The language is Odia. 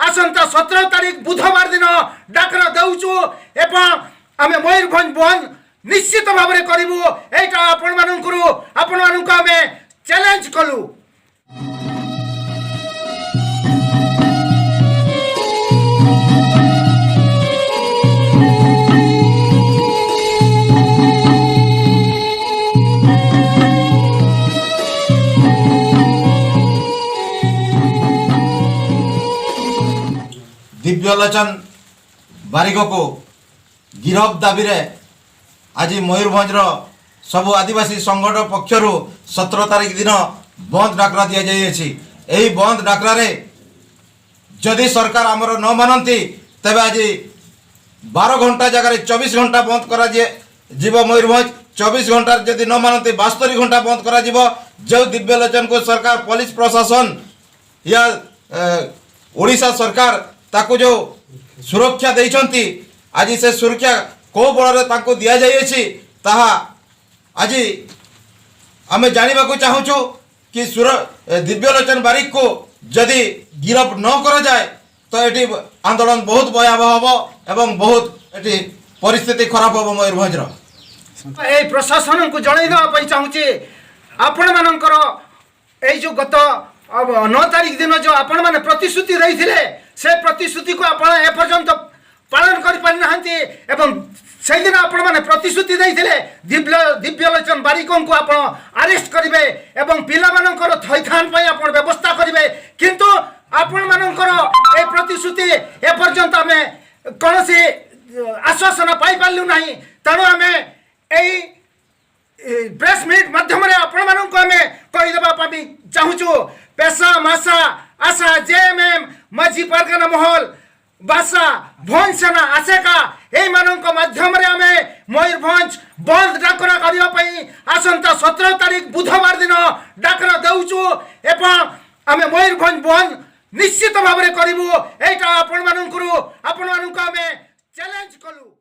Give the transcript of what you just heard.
ଆସନ୍ତା 17 ତାରିଖ ବୁଧବାର ଦିନ ଡାକରା ଦେଉଛୁ ଏବଂ ଆମେ ମୟୂରଭଞ୍ଜ ବନ୍ଦ ନିଶ୍ଚିତ ଭାବରେ କରିବୁ। ଏଇଟା ଆପଣମାନଙ୍କୁ ଆମେ ଚ୍ୟାଲେଞ୍ଜ କଲୁ। ଦିବ୍ୟଲୋଚନ ବାରିକକୁ ଗିରଫ ଦାବିରେ ଆଜି ମୟୂରଭଞ୍ଜର ସବୁ ଆଦିବାସୀ ସଂଗଠନ ପକ୍ଷରୁ 17 ତାରିଖ ଦିନ ବନ୍ଦ ଡାକରା ଦିଆଯାଇଅଛି। ଏହି ବନ୍ଦ ଡାକରାରେ ଯଦି ସରକାର ଆମର ନ ମାନନ୍ତି, ତେବେ ଆଜି 12 ଘଣ୍ଟା ଜାଗାରେ 24 ଘଣ୍ଟା ବନ୍ଦ କରାଯିବ ମୟୂରଭଞ୍ଜ। 24 ଘଣ୍ଟାରେ ଯଦି ନ ମାନନ୍ତି, 72 ଘଣ୍ଟା ବନ୍ଦ କରାଯିବ। ଯେଉଁ ଦିବ୍ୟଲୋଚନକୁ ସରକାର, ପୋଲିସ ପ୍ରଶାସନ ୟା ଓଡ଼ିଶା ସରକାର ତାକୁ ଯେଉଁ ସୁରକ୍ଷା ଦେଇଛନ୍ତି, ଆଜି ସେ ସୁରକ୍ଷା କେଉଁ ବଳରେ ତାଙ୍କୁ ଦିଆଯାଇଅଛି, ତାହା ଆଜି ଆମେ ଜାଣିବାକୁ ଚାହୁଁଛୁ କି ଦିବ୍ୟଲୋଚନ ବାରିକକୁ ଯଦି ଗିରଫ ନ କରାଯାଏ, ତ ଏଠି ଆନ୍ଦୋଳନ ବହୁତ ଭୟାବହ ହେବ ଏବଂ ବହୁତ ଏଠି ପରିସ୍ଥିତି ଖରାପ ହେବ ମୟୂରଭଞ୍ଜର। ଏଇ ପ୍ରଶାସନକୁ ଜଣାଇ ଦେବା ପାଇଁ ଚାହୁଁଛି, ଆପଣମାନଙ୍କର ଏଇ ଯେଉଁ ଗତ 9 ତାରିଖ ଦିନ ଯେଉଁ ଆପଣମାନେ ପ୍ରତିଶ୍ରୁତି ଦେଇଥିଲେ, ସେ ପ୍ରତିଶ୍ରୁତିକୁ ଆପଣ ଏପର୍ଯ୍ୟନ୍ତ ପାଳନ କରିପାରିନାହାନ୍ତି। ଏବଂ ସେଇଦିନ ଆପଣମାନେ ପ୍ରତିଶ୍ରୁତି ଦେଇଥିଲେ, ଦିବ୍ୟଲୋଚନ ବାରିକଙ୍କୁ ଆପଣ ଆରେଷ୍ଟ କରିବେ ଏବଂ ପିଲାମାନଙ୍କର ଥଇଥାନ ପାଇଁ ଆପଣ ବ୍ୟବସ୍ଥା କରିବେ। କିନ୍ତୁ ଆପଣମାନଙ୍କର ଏ ପ୍ରତିଶ୍ରୁତି ଏପର୍ଯ୍ୟନ୍ତ ଆମେ କୌଣସି ଆଶ୍ୱାସନା ପାଇପାରିଲୁ ନାହିଁ। ତେଣୁ ଆମେ ଏଇ ପ୍ରେସ୍ ମିଟ୍ ମାଧ୍ୟମରେ ଆପଣମାନଙ୍କୁ ଆମେ କହିଦେବା ପାଇଁ ଚାହୁଁଛୁ, ପେସା ମାସା ଆଶା, ଜେଏମ୍ଏମ୍, ମାଝି ପାରଗାନା ମହଲ, ବାସା, ଭଞ୍ଜ ସେନା, ଆସେକା, ଏଇମାନଙ୍କ ମାଧ୍ୟମରେ ଆମେ ମୟୂରଭଞ୍ଜ ବନ୍ଦ ଡାକରା କରିବା ପାଇଁ ଆସନ୍ତା 17 ତାରିଖ ବୁଧବାର ଦିନ ଡାକରା ଦେଉଛୁ ଏବଂ ଆମେ ମୟୂରଭଞ୍ଜ ବନ୍ଦ ନିଶ୍ଚିତ ଭାବରେ କରିବୁ। ଏଇଟା ଆପଣମାନଙ୍କୁ ଆମେ ଚ୍ୟାଲେଞ୍ଜ କଲୁ।